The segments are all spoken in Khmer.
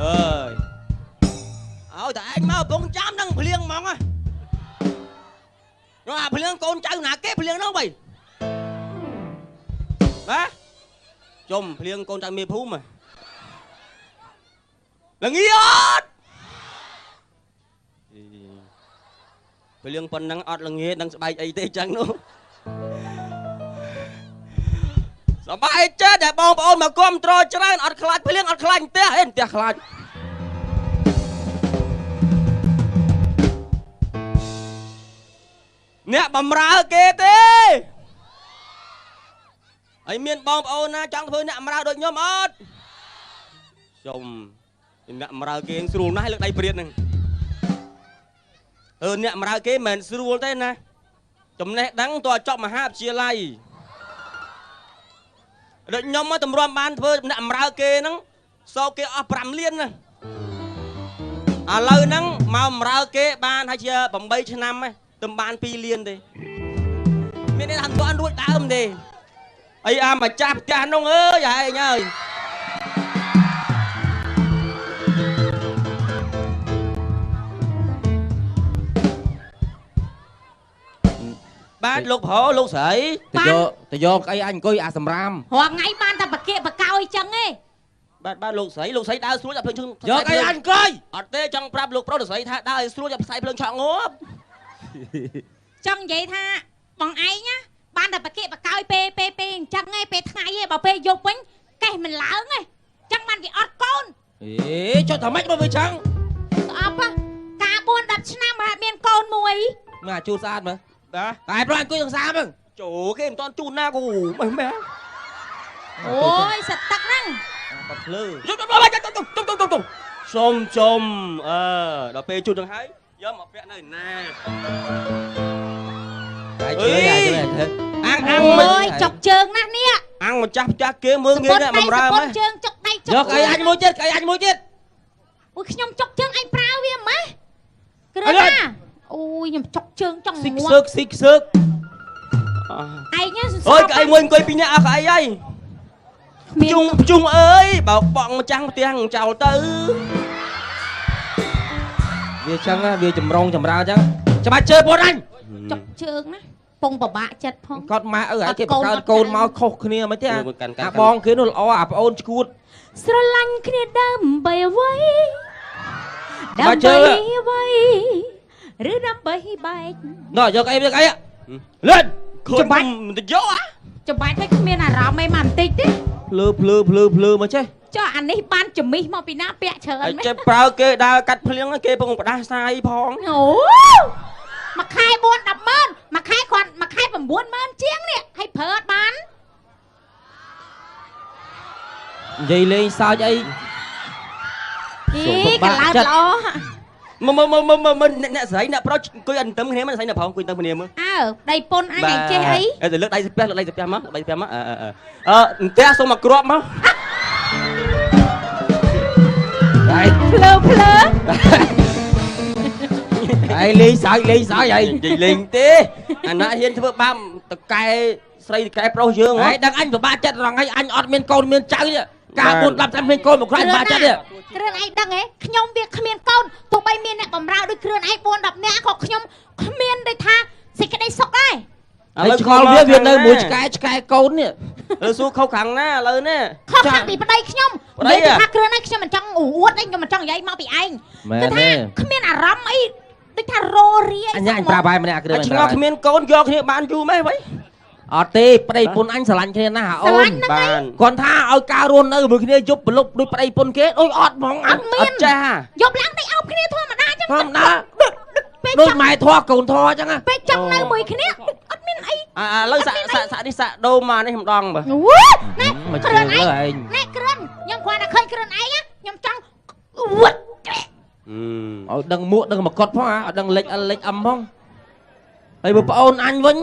អើយឲ្យតែឯងមកកំពង់ចាំនឹងភ្លៀងហ្មងហ៎នោះអាភ្លៀងកូនចៅណាគេភ្លៀងនោះបីបាទជុំភ្លៀងកូនចៅមេភូមិល្ងាអត់ភ្លៀងប៉ុណ្ណឹងអត់ល្ងានឹងស្បែកអីទេចឹងនោះសប្បាយចិត្តដែលបងប្អូនមកគាំទ្រច្រើនអត់ខ្លាចភ្លៀងអត់ខ្លាចផ្ទះអេផ្ទះខ្លាចអ្នកបំរើគេទេហើយមានបងប្អូនណាចង់ធ្វើអ្នកបំរើដូចខ្ញុំអត់ខ្ញុំអ្នកបំរើគេស្រួលណាស់លើកដៃព្រាតហ្នឹងអឺអ្នកបំរើគេមិនស្រួលទេណាចំណេះដឹងតើចប់មហាវិទ្យាល័យដូចខ្ញុំមកតម្រាំបានធ្វើអ្នកបំរើគេហ្នឹងសោកគេអស់5លានណាឥឡូវហ្នឹងមកបំរើគេបានហើយជា8ឆ្នាំហ្នឹងទំបាន2លានទេមានអ្នកអត់រួចដើមទេអីអាម្ចាស់ផ្ទះនោះអើយឯងអើយបាទលោកប្រុសលោកស្រីទៅយកអីអញអង្គុយអាសម្រាមរាល់ថ្ងៃបានតែបកៀកបកោយចឹងឯងបាទបាទលោកស្រីលោកស្រីដើរស្រួលដល់ភ្លើងឈឹងយកអីអញអង្គុយអត់ទេចង់ប្រាប់លោកប្រុសលោកស្រីថាដើរឲ្យស្រួលដល់ផ្សាយភ្លើងឆក់ងាប់ចង់និយាយថាបងឯងណាបានតែបកៀកបកោយពេលពេលពេលអញ្ចឹងឯងពេលថ្ងៃឯងបើពេលយប់វិញកេះមិនឡើងឯងចឹងបានវាអត់កូនអេចុះថាម៉េចបើវាចឹងស្អប់កា4 10ឆ្នាំហាក់មានកូនមួយមើលអាជូរស្អាតមើលបាទតែប្រហែលអង្គុយក្នុងសាមហ្នឹងចូលគេមិនតាន់ជូនណាគូមើលមែនអូយសទឹកហ្នឹងបាត់ភ្លើទុំសុំជុំអឺដល់ពេលជូនទាំងហើយយកមកពាក់នៅណាតែជឿអាជឿធ្វើអាំងអាំងអូយចុកជើងណាស់នេះអាំងម្ចាស់ផ្ទះគេមើលងាយអ្នកបំរើម៉េះជើងចុកដៃចុកយកអីអញមួយទៀតអីអញមួយទៀតអូយខ្ញុំចុកជើងអញប្រើវាម៉េះគ្រឿណាអូយខ្ញុំចុកជើងចង់ស៊ីខ្សឹកស៊ីខ្សឹកឯងអូយកៅអីមួយអង្គុយពីរនាក់អស់កៅអីហើយជុងជុងអើយបោកបងម្ចាស់ផ្ទះចោលទៅវាចឹងវាចម្រងចម្រើចឹងច្បាច់ជើងបងអញចុកជើងណាពងពិបាកចិត្តផងគាត់ម៉ែឪឲ្យគេបង្កើតកូនមកខុសគ្នាមិនទេអាបងគេនោះល្អអាប្អូនឈួតស្រឡាញ់គ្នាដើម្បីអ្វីដើម្បីអ្វីឬដើម្បីបែកណោះយកអីយកអីលឿនច្បាច់មិនទៅយកអាច្បាច់ឲ្យគ្មានអារម្មណ៍អីមកបន្តិចទេភ្លើភ្លើភ្លើភ្លើមកចេះចុះអានេះបានជំមីសមកពីណាពាក់ច្រើនមែនចេះប្រើគេដើរកាត់ភ្លៀងគេពងផ្ដាសាយផងអូមួយខែ4 10ម៉ឺនមួយខែគ្រាន់មួយខែ9ម៉ឺនជាងនេះហើយប្រើអត់បាននិយាយលេងសើចអីអីកន្លើតល្អមើលមើលមើលមើលអ្នកស្រីអ្នកប្រុសអង្គុយអន្ទឹមគ្នាមើលស្រីអ្នកប្រុសអង្គុយអន្ទឹមគ្នាមើលអើដៃពុនអញឯងចេះអីអេទៅលើកដៃស្ពះលើកដៃស្ពះមកដៃស្ពះមកអឺអឺផ្ទះសុំមកគ្រាប់មកដៃភ្លើភ្លើឯងលេងសើចលេងសើចឯងនិយាយលេងទេអាណាហ៊ានធ្វើបាបតកែស្រីតកែប្រុសយើងហ៎ដឹងអញពិបាកចិត្តរងហើយអញអត់មានកូនមានចៅនេះកា4 10ឆ្នាំមានកូនមកខ្លាចបាក់ចិត្តទេគ្រឿនឯងដឹងហ៎ខ្ញុំវាគ្មានកូនទោះបីមានអ្នកបំរើដូចគ្រឿនឯង4 10នាក់ក៏ខ្ញុំគ្មានដូចថាសេចក្តីសុខដែរឥឡូវឆ្ងល់វាវានៅមួយឆ្កែឆ្កែកូននេះលើសួរខុសខាងណាឥឡូវនេះខុសខាងពីប្តីខ្ញុំនិយាយថាគ្រឿនឯងខ្ញុំមិនចង់អួតឯងខ្ញុំមិនចង់និយាយមកពីឯងគឺថាគ្មានអារម្មណ៍អីដូចថាររាយអញអញប្រាប់ហើយម្នាក់គ្រឿនឆ្ងល់គ្មានកូនយកគ្នាបានយូរម៉េះវិញអត់ទេប្តីពុនអញស្រឡាញ់គ្នាណាស់អូនបានគាត់ថាឲ្យការរស់នៅមួយគ្នាយប់ប្រលប់ដូចប្តីពុនគេដូចអត់ហ្មងអត់មានចេះយប់ឡើងដូចអោបគ្នាធម្មតាចឹងធម្មតាដូចម៉ែធေါ်កូនធေါ်ចឹងពេលចង់នៅមួយគ្នាអត់មានអីឥឡូវសាក់សាក់នេះសាក់ដូរមកនេះម្ដងបើណែគ្រឿនឯងណែគ្រឿនខ្ញុំគ្រាន់តែឃើញគ្រឿនឯងខ្ញុំចង់វឹតឲ្យដឹងមួកដឹងមកុដផងឲ្យដឹងលេខ L លេខ M ផងហើយបើប្អូនអញវិញ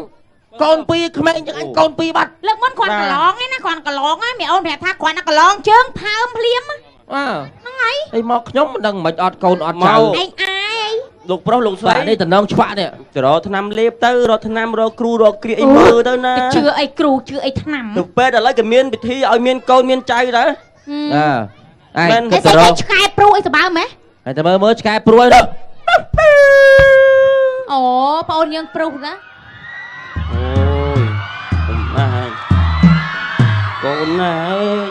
កូនពីរក្មេងចឹងអញកូនពីរបាត់លើកមុនគ្រាន់កន្លងឯណាគ្រាន់កន្លងហ្នឹងមីអូនប្រាប់ថាគ្រាន់តែកន្លងជើងផើមភ្លាមហ្នឹងហើយហើយមកខ្ញុំមិនដឹងមិនអត់កូនអត់ចៅឯងអាយលោកប្រុសលោកស្រីនេះតំណងឆ្វាក់នេះទៅរកថ្នាំលេបទៅរកថ្នាំរកគ្រូរកគ្រាអីមើលទៅណាជឿអីគ្រូជឿអីថ្នាំទៅពេទ្យឥឡូវក៏មានពិធីឲ្យមានកូនមានចៅទៅអើ ឯង គេស្អីឆ្កែព្រួយសបើមហ៎ ហើយតែមើលមើលឆ្កែព្រួយនោះ អូ ប្អូនយើងព្រុសណា អូយ អើយកូនណាអើយ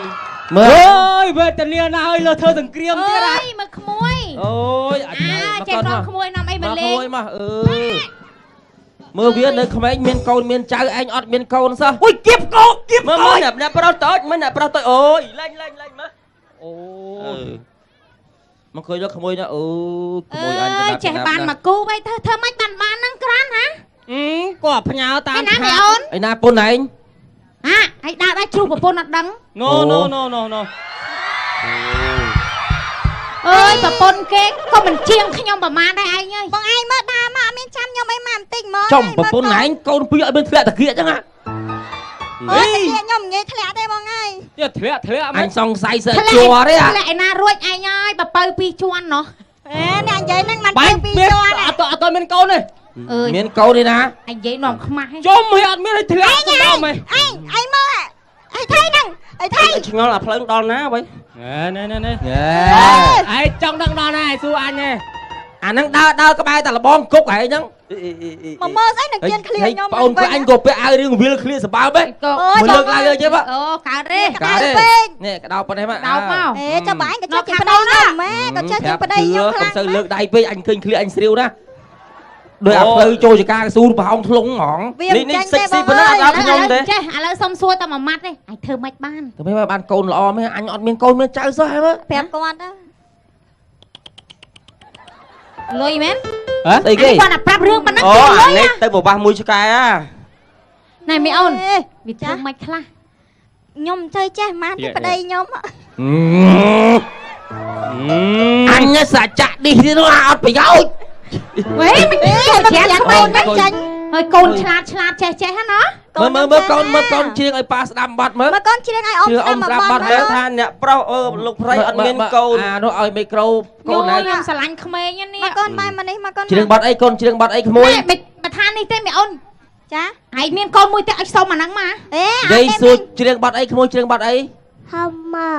មើល អើយ វេទនាណាអើយ លើធ្វើសង្គ្រាមទៀត អើយ មើលក្មួយ អូយ អាច ចេះនាំក្មួយនាំអីមកលេង ក្មួយមក អឺមើលវានៅក្មេងមានកូនមានចៅ ឯងអត់មានកូនសោះ អូយ គៀបកោគៀប មើលមើលអ្នកប្រុសតូច មើលអ្នកប្រុសតូច អូយ លេងលេងលេងមើល អូ មកឃើញយកក្មួយណា អូ ក្មួយអញ ចេះបានមកគូ បីធ្វើធ្វើមិនបានបានហ្នឹងក្រាន់ហា គាត់ផ្ញើតាម ណាមីអូន ឯណាពុនឯង ហា ឯងដើរដែរជ្រុះប្រពន្ធអត់ដឹង ណូណូណូណូណូ អើយ ប្រពន្ធគេក៏មិនជាងខ្ញុំប្រមាណដែរឯងអើយ បងឯងមើលដើរមកអត់មានចាំខ្ញុំអីមកបន្តិចហ្មង ចំប្រពន្ធឯងកូនពីរឲ្យមានធ្លាក់តាគៀកចឹងហ่ะ អូ តាគៀកខ្ញុំនិយាយធ្លាក់ទេបងអើយ ទៀតធ្លាក់ធ្លាក់ អញសង្ស័យសើជ័រទេ ធ្លាក់ឯណារួចឯងអើយ បើពៅពីរជាន់ណោះ អេ អ្នកនិយាយហ្នឹងមិនពៅពីរជាន់ អត់អត់មានកូនទេ មានកូនទេណា ឯងនិយាយនាំខ្មាស់ ជុំហី អត់មានឲ្យធ្លាក់ ដល់ហ៎ ឯងឯងមើលឯងថៃហ្នឹង ឯងថៃ ឆ្ងល់អាផ្លូវដល់ណាវ៉ៃ ណែណែណែឯងចង់ដឹងដល់ណា ឯងសួរអញហ៎ អាហ្នឹងដើរដើរក្បែរតែលបងគុកឯងហ្នឹង មកមើលស្អីនឹងជៀនឃ្លៀខ្ញុំ បងអូនក៏អញក៏ពាក់អាវរឿងវិលឃ្លៀសបើបហ៎ មើលលើកឡើងលើជិះ អូ កើតទេ កើតទេនេះ ក្តោប៉ុណ្ណេះមក ក្តោមក អេ ចាំបើឯងក៏ចេះជាប្តីខ្ញុំម៉ែ ក៏ចេះជាប្តីខ្ញុំខ្លាំង កុំសូវលើកដៃពេក អញឃើញឃ្លៀអញស្រាវណា ដោយអាផ្លូវចូលចការកស៊ូប្រហោងធ្លុងហ្មង នេះនេះសិចស៊ីប៉ុណ្ណា អត់ដល់ខ្ញុំទេ ចេះ ឥឡូវសុំសួរតែមួយម៉ាត់ទេ ឯងធ្វើម៉េចបាន ទៅមិនបានកូនល្អមែន អញអត់មានកូនមានចៅសោះហ៎ មើល ប្រាប់គាត់ទៅ លុយមែន ស្អីគេ គាត់តែប្រាប់រឿងប៉ុណ្ណឹង អូ អានេះទៅបបាស់មួយឆ្កែអា ណែមីអូន វាធ្វើម៉េចខ្លះ ខ្ញុំមិនចេះចេះម៉ានទេប្តីខ្ញុំ អញសច្ចៈនេះទៀតនោះ អត់ប្រយោជន៍ វេ មិនចូលច្រានក្មេងមិនចាញ់ហើយកូនឆ្លាតឆ្លាតចេះចេះណា មើលមើលមើលកូន មើលកូនច្រៀងឲ្យប៉ាស្ដាប់បាត់ មើល មើលកូនច្រៀងឲ្យអ៊ំស្ដាប់បាត់ មើលថាអ្នកប្រុស អឺលោកប្រីអត់មានកូន អានោះឲ្យមីក្រូកូនឯង ខ្ញុំស្រឡាញ់ក្មេងនេះ មកកូនបែរមកនេះ មកកូន ច្រៀងបាត់អីកូន ច្រៀងបាត់អីក្មួយ មិនបើថានេះទេមីអូន ចា ឯងមានកូនមួយទេ ឲ្យសុំអាហ្នឹងមក អេ និយាយសួរ ច្រៀងបាត់អីក្មួយ ច្រៀងបាត់អី Hammer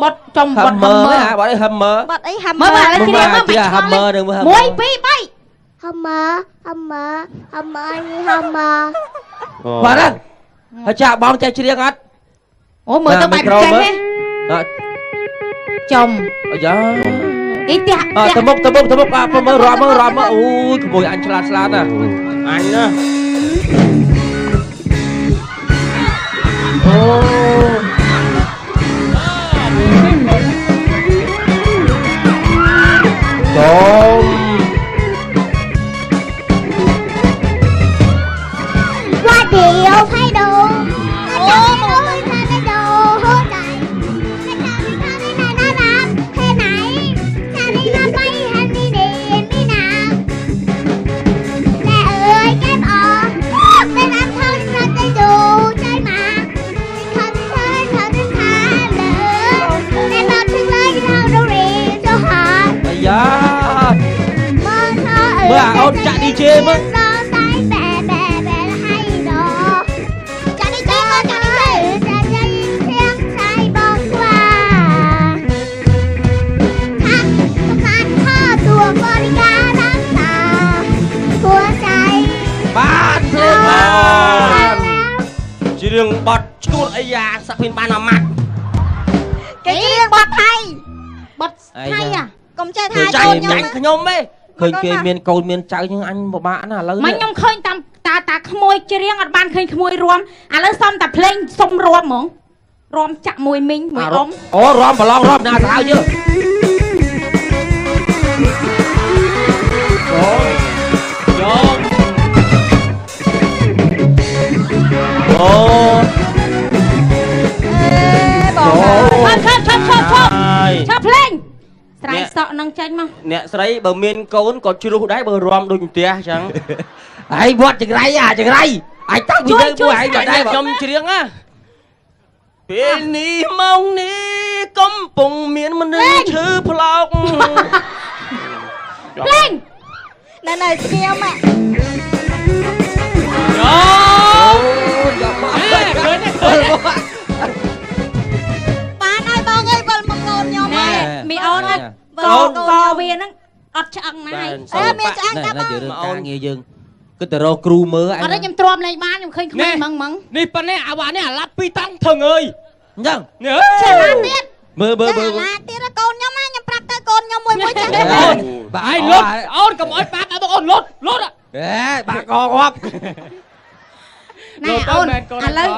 បាត់ចំបាត់ Hammer បាត់អី Hammer បាត់អី Hammer មើលឥឡូវច្រៀងមក Hammer នឹងមើល 1 2 3 Hammer Hammer Hammer នេះ Hammer បាទ ហើយចាបងចេះច្រៀងអត់ អូ មើលទៅបែបចេះទេចំ អាយ៉ា អីផ្ទះ ទៅមុខទៅមុខទៅមុខ អើមើលរំមើលរំ អូយ ក្មួយអញឆ្លាតឆ្លាតណា អញណា អូ ចំ Qua điều thay đồ ôi ta cái đồ hứa đại cái nào đi ta đi này nó làm thế này ta đi nó bay hay đi điện đi nào mẹ ơi cái bò bên làm thân ra cái đồ chơi mà không chơi không đến thả lửa mẹ bảo thương lấy đâu đâu rì cho họ អាយ៉ា mơ thơ មើលអាអូនចាក់ DJ មើល ចានេះចេះកូនចានេះចេះ ចាចាធៀងឆៃបងខ្វាថាកំណាត់ខតួបរិការរក្សាหัวใจ បានភ្លេងបាន ច្រៀងបត់ឈួតអីយ៉ាសាក់ភីនបានមួយម៉ាត់ គេច្រៀងបទថៃ បាត់ថៃអា កុំចេះថា ចាញ់ កូនខ្ញុំ ចាញ់ខ្ញុំទេ ឃើញគេមានកូនមានចៅចឹង អញពិបាកណាស់ឥឡូវ មិនខ្ញុំឃើញតាមតាតាក្មួយច្រៀងអត់បានឃើញក្មួយរួម ឥឡូវសុំតែភ្លេងសុំរួមហ្មង រួមចាក់មួយមីងមួយអ៊ំ អូ រំប្រឡងរំណាសាហាវយើ អូ យក អូ អេបង ឈប់ឈប់ឈប់ឈប់ ហើយ ឈប់ភ្លេងស្រែកសក់នឹងចេញមក អ្នកស្រីបើមានកូនក៏ជ្រុះដែរ បើរំដូចផ្ទះចឹង ឯងវត្តចង្រៃ អាចង្រៃឯងតាំងពីទៅមួយឯងក៏ដែរ ខ្ញុំច្រៀងណា ពេលនេះម៉ោងនេះកំពុងមានមនុស្សឈឺផ្លោក ភ្លេង ណែណែស្ងៀម យក យកមក ឃើញទេឃើញទេ បានហើយបងអើយ វិលមកកូនខ្ញុំ ណែ មីអូនកកវាហ្នឹងអត់ឆ្អឹងណាស់ អើមានឆ្អឹងតាបង រឿងការងារយើងគិតតែរកគ្រូមើលអត់ទេខ្ញុំទ្រាំលេងបានខ្ញុំឃើញក្មេងហ្មងហ្មងនេះប៉ុណ្ណេះអាវ៉ានេះអាឡាប់2តង់ថឹងអើយអញ្ចឹងនេះចេះឡានទៀតមើលមើលមើលឡានទៀតកូនខ្ញុំណាខ្ញុំប្រាប់ទៅកូនខ្ញុំមួយមួយចេះបាទឯងលុតអូនកុំអោយប៉ាបងអូនលុតលុតអេបាក់កងាប់ណែអូនឥឡូវ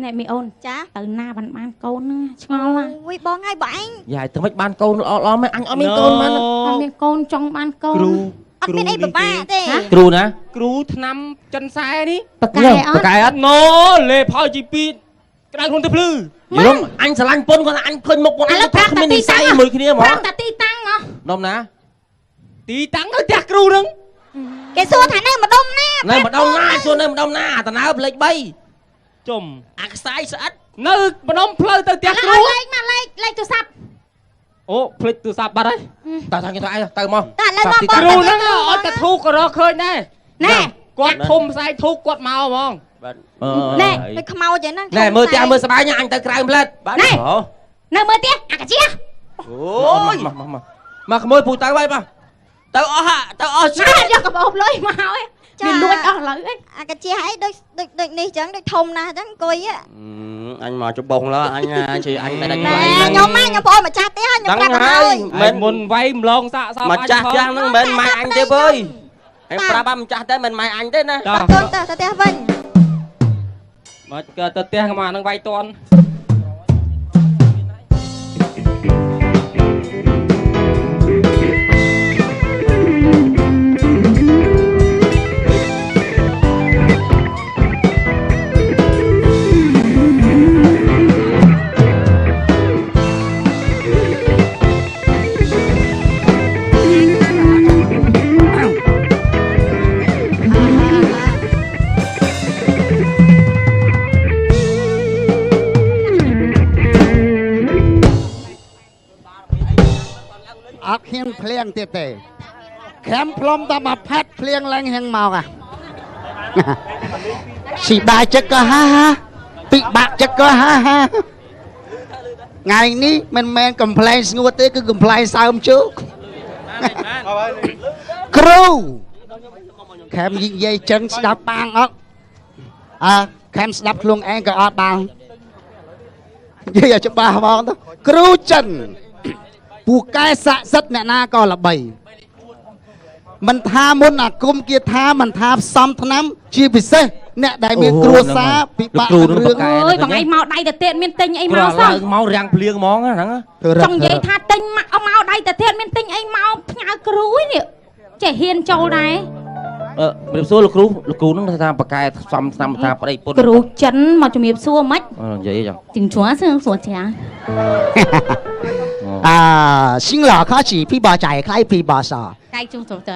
ណែមីអូនចាទៅណាបានបានកូនហ្នឹងឆ្ងល់ណាអូយបងហើយបងឯងយ៉ាទៅមិនបានកូនល្អល្អមែនអញអត់មានកូនមែនអត់មានកូនចង់បានកូនគ្រូអត់មានអីពិបាកទេគ្រូណាគ្រូឆ្នាំចិនសែនេះបកែអត់បកែអត់ណូលេផលជីពីក្តៅខ្លួនទៅភ្លឺយល់អញស្រឡាញ់ពុនគាត់អញឃើញមុខពុនអញគ្មាននិស័យមួយគ្នាហ្មងប្រាប់តាទីតាំងហ៎នំណាទីតាំងនៅផ្ទះគ្រូហ្នឹងគេសួរថានៅម្ដុំណានៅម្ដុំណាសួរនៅម្ដុំណាអាតណើបលេខ3ជុំអាខ្សែស្អិតនៅម្ដុំផ្លូវទៅផ្ទះគ្រូលេខមកលេខទូរស័ព្ទអូភ្លេចទូរស័ព្ទបាត់ហើយតើថាគេថាអីទៅមកតើឥឡូវមកគ្រូហ្នឹងអត់តែធូក៏រកឃើញដែរណែគាត់ធំផ្សាយធូគាត់មកហ្មងបាទណែដូចខ្មោចហ្នឹងណែមើលផ្ទះមើលស្បែកអញទៅក្រៅផ្លែតបាទណែនៅមើលផ្ទះអាកាជាអូយមកមកមកក្មួយពូទៅហើយបាទទៅអស់ទៅអស់ណាយកកាបូបលុយមកហើយវាលួចអស់ឥឡូវអីអាកាជាអីដូចដូចដូចនេះចឹងដូចធំណាស់ចឹងអង្គុយអញមកច្បងឡើអញជិះអញតែដាច់ខ្ញុំមកខ្ញុំប្អូនម្ចាស់ផ្ទះខ្ញុំប្រាប់ហើយមិនមុនវាយម្លងសាកសោម្ចាស់ផ្ទះហ្នឹងមិនមែនម៉ែអញទេវើយអញប្រាប់ម្ចាស់តែមិនម៉ែអញទេណាកូនទៅទៅផ្ទះវិញមកទៅផ្ទះមកហ្នឹងវាយតន់អត់ហ៊ានភ្លៀងទៀតទេខំផ្លុំតែមកផាត់ភ្លៀងឡើងហឹងមកអាស៊ីបាយចិត្តក៏ហាហាពិបាកចិត្តក៏ហាហាថ្ងៃនេះមិនមែនកំប្លែងស្ងួតទេគឺកំប្លែងសើមជោគគ្រូខំនិយាយចឹងស្ដាប់បានអត់អើខំស្ដាប់ខ្លួនឯងក៏អត់បាននិយាយឲ្យច្បាស់ហ្មងទៅគ្រូចិនពូកែស័ក្តិសិទ្ធអ្នកណាក៏ល្បីមិនថាមុនអាគមគាថាមិនថាផ្សំថ្នាំជាពិសេសអ្នកដែលមានគ្រួសារពិបាករឿងអើយបងឯងមកដៃទៅទៀតមានទិញអីមកសោះឡើងមករាំងភ្លៀងហ្មងហ្នឹងចង់និយាយថាទិញមកដៃទៅទៀតមានទិញអីមកផ្ញើគ្រូនេះចេះហ៊ានចូលដែរអឺជំរាបសួរលោកគ្រូលោកគ្រូហ្នឹងថាបកែផ្សំថ្នាំថាប្តីពុនគ្រូចិនមកជំរាបសួរមិននិយាយចឹងจิงชัวសឿងសួរចា啊，新老开始皮包仔开皮包少，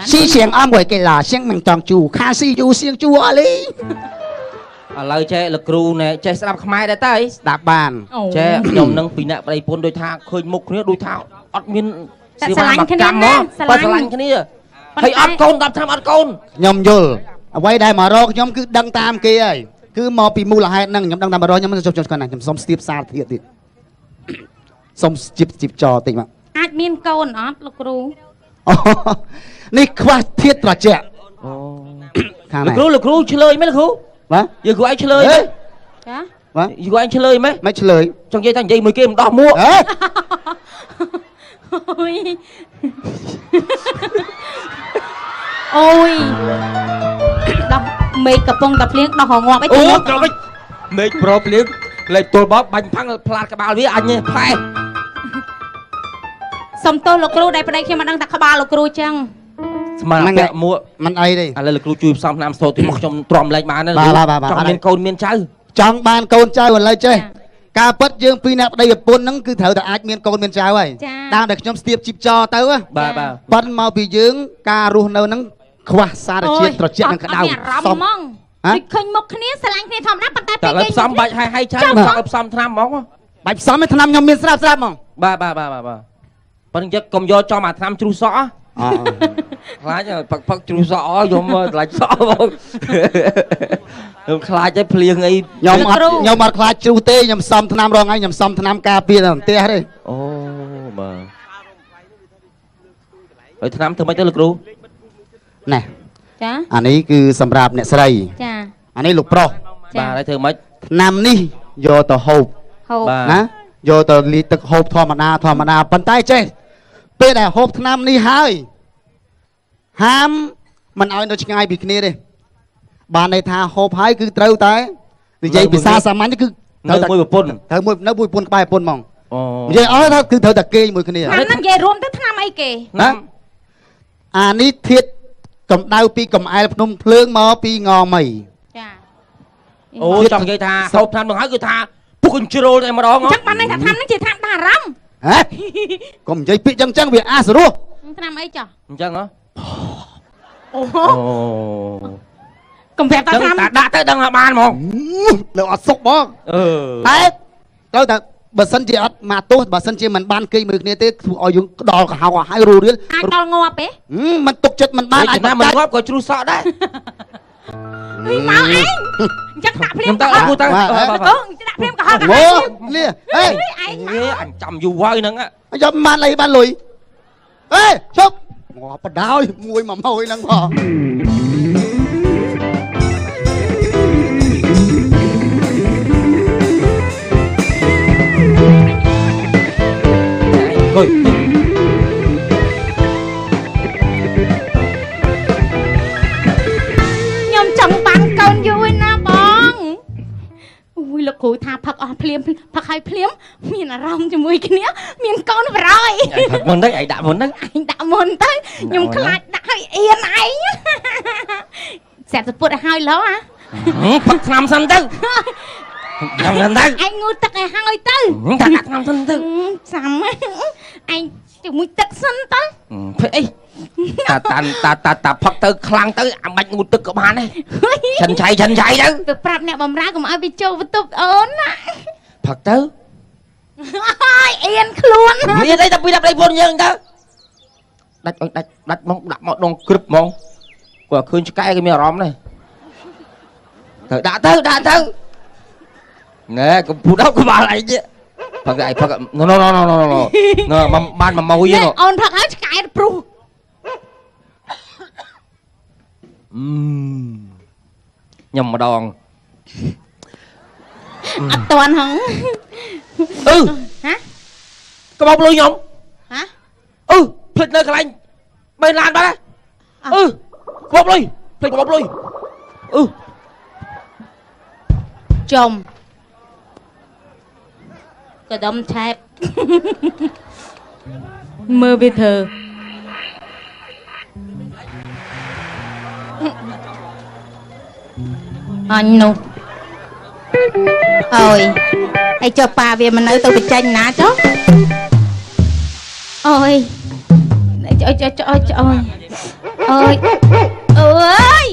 思想安慰嘅啦，生命当主，卡斯有先主啊你。ឥឡូវចេះលោកគ្រូណែចេះស្ដាប់ខ្មែរដែរតើស្ដាប់បានចេះខ្ញុំនឹងពីអ្នកប្តីពុនដូចថាឃើញមុខគ្នាដូចថាអត់មានសេវាកម្មមកបើស្រឡាញ់គ្នាហើយអត់កូន10ឆ្នាំអត់កូនខ្ញុំយល់អ្វីដែលមករកខ្ញុំគឺដឹងតាមគេហើយគឺមកពីមូលហេតុហ្នឹងខ្ញុំដឹងតាមមករកខ្ញុំខ្ញុំគាត់ណាខ្ញុំសុំស្ទាបសារធាតុទៀតសុំជីបជីបចតិចមកអាចមានកូនអត់លោកគ្រូអូនេះខ្វះធាតុត្រជាក់អូលោកគ្រូលោកគ្រូឆ្លើយមែនលោកគ្រូបាទយើងគ្រូឯងឆ្លើយមែនចាបាទយើងគ្រូឯងឆ្លើយមែនមិនឆ្លើយចង់និយាយថានិយាយមួយគេមិនដោះមួកហេអូយអូយដោះមេឃកំពុងតែភ្លៀងដោះរងាប់អីអូក្រវិចមេឃប្រភ្លៀងលេខទល់បោបាញ់ផាំងផ្លាតក្បាលវាអញផែសុំទោសលោកគ្រូដែលប្តីខ្ញុំមិនដឹងថាក្បាលលោកគ្រូចឹងស្មានពាក់មួកមិនអីទេឥឡូវលោកគ្រូជួយផ្សំថ្នាំសូត្រទីមកខ្ញុំទ្រាំលេខបានណាចង់មានកូនមានចៅចង់បានកូនចៅឥឡូវចេះការពិតយើងពីរអ្នកប្តីប្រពន្ធហ្នឹងគឺត្រូវតែអាចមានកូនមានចៅហើយតាមដែលខ្ញុំស្ទាបជីបចោទៅបាទបាទប៉ិនមកពីយើងការរស់នៅហ្នឹងខ្វះសារជាតិត្រជាក់និងក្តៅសំហ្មងដូចឃើញមុខគ្នាស្រឡាញ់គ្នាធម្មតាប៉ុន្តែពេលគេផ្សំបាច់ហើយហើយឆាផ្សំផ្សំថ្នាំហ្មងបាច់ផ្សំឯថ្នាំខ្ញុំមានស្រាប់ស្រាប់ហ្មងបាទបាទបាទបាទប៉ុន្តែកុំយកចំអាថ្នាំជ្រុះសក់ខ្លាចផឹកផឹកជ្រុះសក់ខ្ញុំខ្លាចសក់ហ្មងខ្ញុំខ្លាចឲ្យភ្លៀងអីខ្ញុំអត់ខ្ញុំអត់ខ្លាចជ្រុះទេខ្ញុំសំថ្នាំរងថ្ងៃខ្ញុំសំថ្នាំការពារនៅផ្ទះទេអូបាទ ហើយឆ្នាំធ្វើម៉េចទៅលោកគ្រូ ណែ ចា អានេះគឺសម្រាប់អ្នកស្រី ចា អានេះលោកប្រុស បាទហើយធ្វើម៉េច ឆ្នាំនេះយកទៅហូបណាយកទៅលីទឹកហូបធម្មតាធម្មតាប៉ុន្តែចេះពេលដែលហូបឆ្នាំនេះហើយហាមមិនឲ្យនៅឆ្ងាយពីគ្នាទេបានន័យថាហូបហើយគឺត្រូវតែនិយាយភាសាសាមញ្ញគឺត្រូវតែមួយប្រពន្ធត្រូវមួយនៅមួយប្រពន្ធក្បែរប្រពន្ធហ្មងនិយាយអស់ថាគឺត្រូវតែគេងមួយគ្នា ហ្នឹងនិយាយរួមទៅឆ្នាំអីគេ ណាអានេះធាតកម្ដៅពីកំអែលភ្នំភ្លើងមកពីងមី ចា អូចង់និយាយថាហូបឆ្នាំនឹងហើយគឺថាពុកកញ្ជ្រោលតែម្ដង អញ្ចឹងបានន័យថាឆ្នាំនឹងជាឆ្នាំដារ៉ាំ ហ៎កុំនិយាយពាក្យចឹងចឹងវាអាសរោះ ឆ្នាំអីចុះ អញ្ចឹងហ៎ អូកុំប្រាប់តាឆ្នាំ តាដាក់ទៅដឹងថាបានហ្មង នៅអត់សុកបងតែត្រូវតែបើសិនជាអត់មកទោសបើសិនជាមិនបានគេមើលគ្នាទេធ្វើឲ្យយើងក្តល់កុហកឲ្យរੂរៀល អាចដល់ងាប់ទេ មិនទុកចិត្តមិនបានអាច មិនងាប់ក៏ជ្រុះសក់ដែរ មកឯងអញ្ចឹងដាក់ភ្លាម ទៅទៅ ទៅដាក់ភ្លាមកុហក អូនេះអេ ឯង អញចាំយូរហើយហ្នឹង យកបានអីបានលុយអេជប់ងាប់បដោយមួយមួយម៉ួយហ្នឹងផង អង្គុយ ខ្ញុំចង់បានកូនយូរណាបងអូយលោកគ្រូថាផឹកអស់ភ្លាមផឹកឲ្យភ្លាមមានអារម្មណ៍ជាមួយគ្នាមានកូនបរយ ផឹកមុនទៅឯងដាក់មុនទៅ ឯងដាក់មុនទៅខ្ញុំខ្លាចដាក់ឲ្យអៀនឯងស្រាប់តែពុតឲ្យហើយឡោះ ផឹកថ្នាំសិនទៅ ញ៉ាំសិនទៅ ឯងងូតទឹកឲ្យហើយទៅ ដាក់ថ្នាំសិនទៅ សាំឯងជាមួយទឹកសិនទៅ ភ័យអីតាតាតាតាផឹកទៅខ្លាំងទៅអាបាច់ងូតទឹកក៏បានដែរឆិនឆៃឆិនឆៃទៅ ទៅប្រាប់អ្នកបំរើកុំឲ្យវាចូលបន្ទប់អូនណា ផឹកទៅ អើយអៀនខ្លួន មានអីតែពីដាក់ប្តីប្រពន្ធយើងទៅដាច់ឲ្យដាច់ដាច់មកដាក់មកដងក្រឹបហ្មងគាត់ឃើញឆ្កែគេមានអារម្មណ៍ដែរទៅដាក់ទៅដាក់ទៅណែកំពុះដល់ក្បាលឯងទៀតផឹកឯងផឹកណូណូណូណូណូណូបានមួយម៉ួយ អូនផឹកហើយឆ្កែព្រុស ញ៉ាំម្ដង អត់តាន់ហង អឺ ហ៎ ក្បោបលុយខ្ញុំ ហ៎ អឺភ្លេចនៅកន្លែងបីឡានបាត់ហើយអឺក្បោបលុយភ្លេចក្បោបលុយអឺ ចំកដុំឆែបមើលវាធ្វើអញនោះអើយហើយចុះប៉ាវាមិននៅទៅបញ្ចេញណាចុះអើយចុះចុះចុះចុះអើយអើយ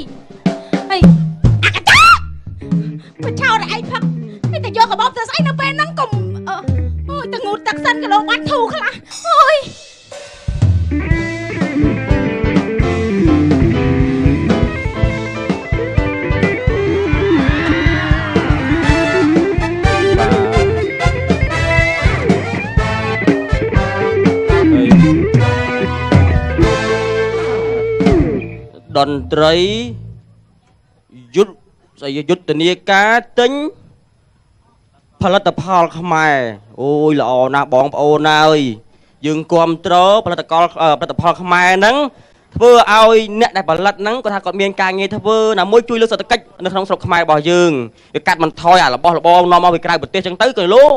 ហើយអាកាចាបឆោតឯងផឹកតែយកកបោបទៅស្អីនៅពេលហ្នឹងកុំអូយទៅងូតទឹកសិនគីឡូបាត់ធូរខ្លះអូយ តន្ត្រីយុទ្ធស្អីយុទ្ធនាការទិញផលិតផលខ្មែរអូយល្អណាស់បងប្អូនអើយយើងគ្រប់គ្រងផលិតផលផលិតផលខ្មែរហ្នឹងធ្វើឲ្យអ្នកដែលផលិតហ្នឹងគាត់ថាគាត់មានការងារធ្វើណាមួយជួយលើកសេដ្ឋកិច្ចនៅក្នុងស្រុកខ្មែររបស់យើងវាកាត់បន្ថយអារបស់របរនាំមកពីក្រៅប្រទេសចឹងទៅក៏លោក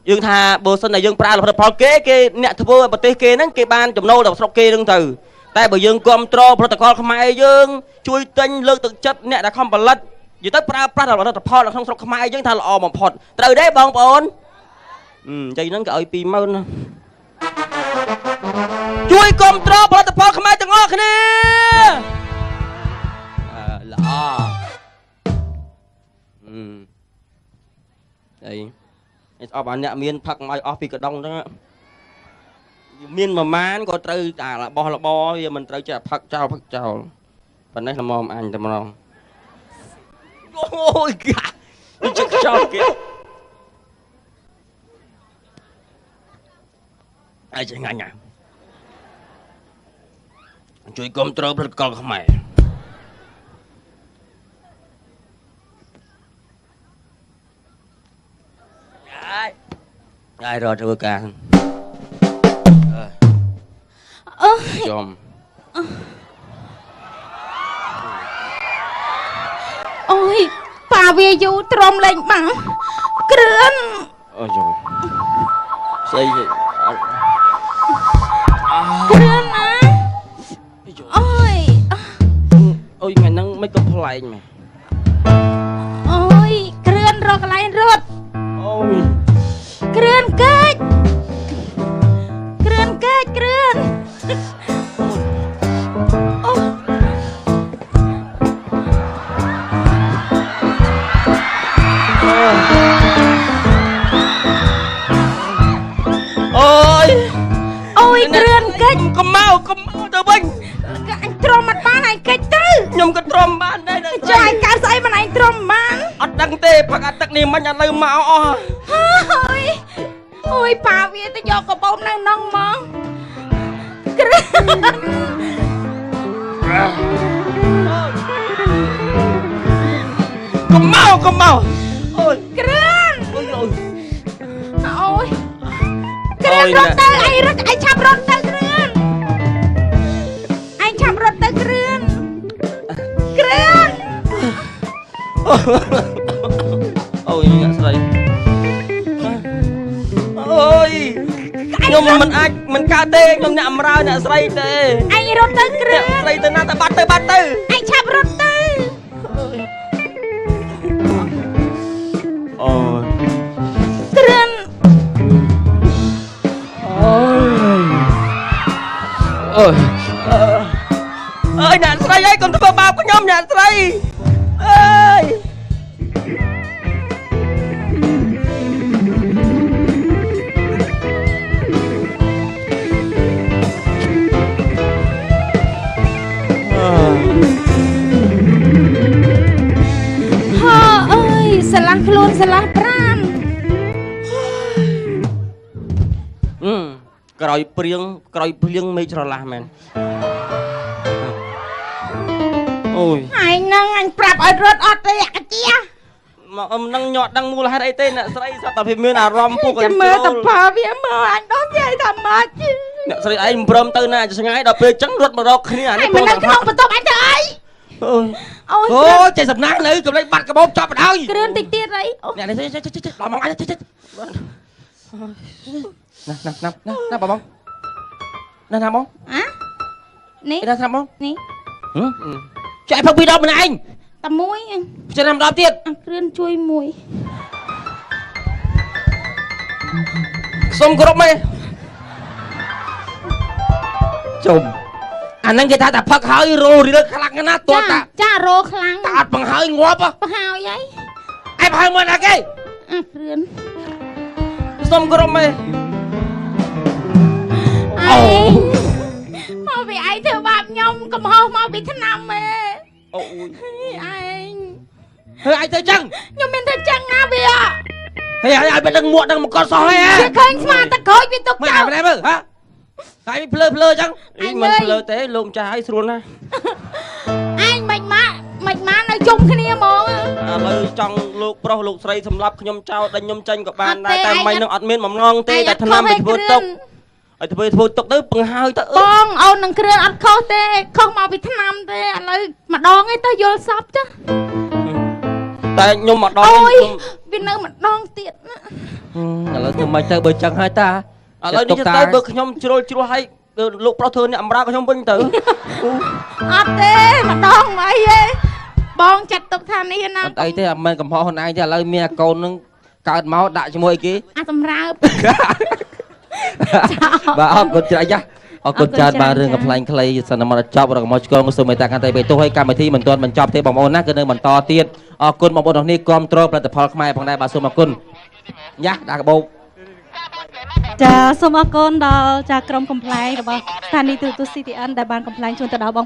យើងថាបើសិនតែយើងប្រើផលិតផលគេគេអ្នកធ្វើប្រទេសគេហ្នឹងគេបានចំណូលដល់ស្រុកគេហ្នឹងទៅតែបើយើងគ្រប់គ្រងផលិតផលខ្មែរយើងជួយទិញលើកទឹកចិត្តអ្នកដែលខំផលិតនិយាយទៅប្រើប្រាស់ផលិតផលនៅក្នុងស្រុកខ្មែរយើងថាល្អបំផុតត្រូវទេបងប្អូននិយាយហ្នឹងក៏ឲ្យ20000ណាជួយគ្រប់គ្រងផលិតផលខ្មែរទាំងអស់គ្នាល្អអីស្អប់អាអ្នកមានផឹកមកឲ្យអស់ពីកដុងហ្នឹងមានប្រមាណក៏ត្រូវតែរបស់របរវាមិនត្រូវចេះផឹកចោលផឹកចោលប៉ុណ្ណេះល្មមអញតែម្ដងអូយកាជឹកចោលគេអីចេះងាញ់ណា ជួយគ្រប់គ្រងផលិតផលខ្មែរអាយរត់ធ្វើការ អូ ចំ អូយប៉ាវាយូរទ្រាំលេងបាំងគ្រឿន អូយស្អី គ្រឿនណាអូយ អូយថ្ងៃហ្នឹងមិនក៏ប្លែកមែន អូយគ្រឿនរកកន្លែងរត់ អូយ គ្រឿនកិច្ចគ្រឿនកិច្ចគ្រឿនអូ អូយ អូយគ្រឿនកិច្ច កុំមកកុំមកទៅវិញ អញទ្រាំអត់បានឯងកិច្ចទៅ ខ្ញុំក៏ទ្រាំបានដែរ ចុះឯងកើតស្អីមិនឯងទ្រាំបាន អត់ដឹងទេផឹកអាទឹកនេះមិញអត់លើមកអស់ ហើយអូយប៉ាវាទៅយកកបោមនៅនងហ្មងគ្រឿ កុំមកកុំមកអូយ គ្រឿន អូយអូយ អូយគ្រឿនរត់ទៅឯងរត់ឯងឆាប់រត់ទៅគ្រឿនឯងឆាប់រត់ទៅគ្រឿនគ្រឿន អូយអ្នកស្រីអូយខ្ញុំមិនអាចមិនកើតទេខ្ញុំអ្នកអំរើអ្នកស្រីទេ ឯងរត់ទៅគ្រឿន ស្រីទៅណាទៅបាត់ទៅបាត់ទៅ ឯងឆាប់រត់ទៅ អូយ គ្រឿន អូយអូយអើយអ្នកស្រីអើយកុំធ្វើបាបខ្ញុំអ្នកស្រីអើយ ហឺអើយស្រឡះខ្លួនស្រឡះប្រាន ក្រោយព្រៀងក្រោយភ្លៀងមេឃច្រឡះមែនអូយ ឯងហ្នឹងអញប្រាប់ឲ្យរត់អត់ទេអាកាជា មកអឹមនឹងញាត់ដឹងមូលហេតុអីទេអ្នកស្រីសត្វតែវាមានអារម្មណ៍ពុក ចាំមើលតប៉ាវាមកអញដោះស្រាយថាម៉េច អ្នកស្រីឯងមិនព្រមទៅណាឆ្ងាយដល់ពេលចឹងរត់មករកគ្នាអានេះ មិននៅក្នុងបន្ទប់អញទៅអី អូយ អូយ អូចេះសំណាងនៅកុំលេចបាត់កាបូបចប់បណ្ដោយ គ្រឿនតិចទៀតអី អ្នកនេះចេះចេះចេះដល់មកអញចេះចេះណាណាណាណាណាបងណាណាបង អានេះ ណាណាបង នេះ ចែកផឹកពីរដបម្នាក់ឯង តែមួយអញ ឆ្នាំដបទៀត អាគ្រឿនជួយមួយ សុំគ្រប់មេ ជុំអាហ្នឹងគេថាតែផឹកហើយរោរៀលខ្លាំងណាស់តើតា ចារោខ្លាំង តាអត់បង្ហើយងាប់ បង្ហើយអី ឯងបង្ហើយមកណាគេ អាគ្រឿន សុំគ្រប់មេ ឯងមកពីឯងធ្វើបាបខ្ញុំកំហុសមកពីឆ្នាំឯង អូយ ឯង ហើយឯងទៅចឹង ខ្ញុំមានធ្វើចឹងណាវា ហើយឲ្យមិនដឹងមួកដឹងមកកត់សោះហី វាឃើញស្មានតែក្រូចវាទុក មើលឯងមើលហ៎តែភ្លើភ្លើចឹង អីមិនភ្លើទេលោកម្ចាស់ឲ្យស្រួលណាស់ ឯងមិនមកមិនមកនៅជុំគ្នាហ្មង ឥឡូវចង់លោកប្រុសលោកស្រីសម្រាប់ខ្ញុំចោលដេញខ្ញុំចាញ់ក៏បានដែរតែមិននឹងអត់មានបំណងទេតែឆ្នាំទៅធ្វើទុកឲ្យធ្វើធ្វើទុកទៅបង្ហើយទៅ បងអូននឹងគ្រឿនអត់ខុសទេខុសមកពីឆ្នាំទេឥឡូវម្ដងឯងទៅយល់សពចា តែខ្ញុំម្ដង អូយវានៅម្ដងទៀតណា ឥឡូវធ្វើម៉េចទៅបើចឹងហើយតា ឥឡូវនេះទៅបើខ្ញុំជ្រុលជ្រោះឲ្យលោកប្រុសធ្វើអ្នកអំរើខ្ញុំវិញទៅ អត់ទេម្ដងអីទេបងចាត់ទុកថានេះណា អត់អីទេអត់មែនកំហុសខ្លួនឯងទេឥឡូវមានអាកូននឹងកើតមកដាក់ជាមួយអីគេ អាសម្រើប បាទអរគុណច្រើនចាស់អរគុណច្រើនបាទរឿងកំប្លែងខ្លីសន្មតចប់រកមកឆ្កងសូមមេត្តាកាន់តែបេទោសឲ្យកម្មវិធីមិនទាន់បញ្ចប់ទេបងប្អូនណាគឺនៅបន្តទៀតអរគុណបងប្អូនទាំងនេះគាំទ្រផលិតផលខ្មែរផងដែរបាទសូមអរគុណយ៉ាដាក់កាបូប ចាសូមអរគុណដល់ចាក្រុមកំប្លែងរបស់ស្ថានីយ៍ទូរទស្សន៍ CTN ដែលបានកំប្លែងជូនទៅដល់បង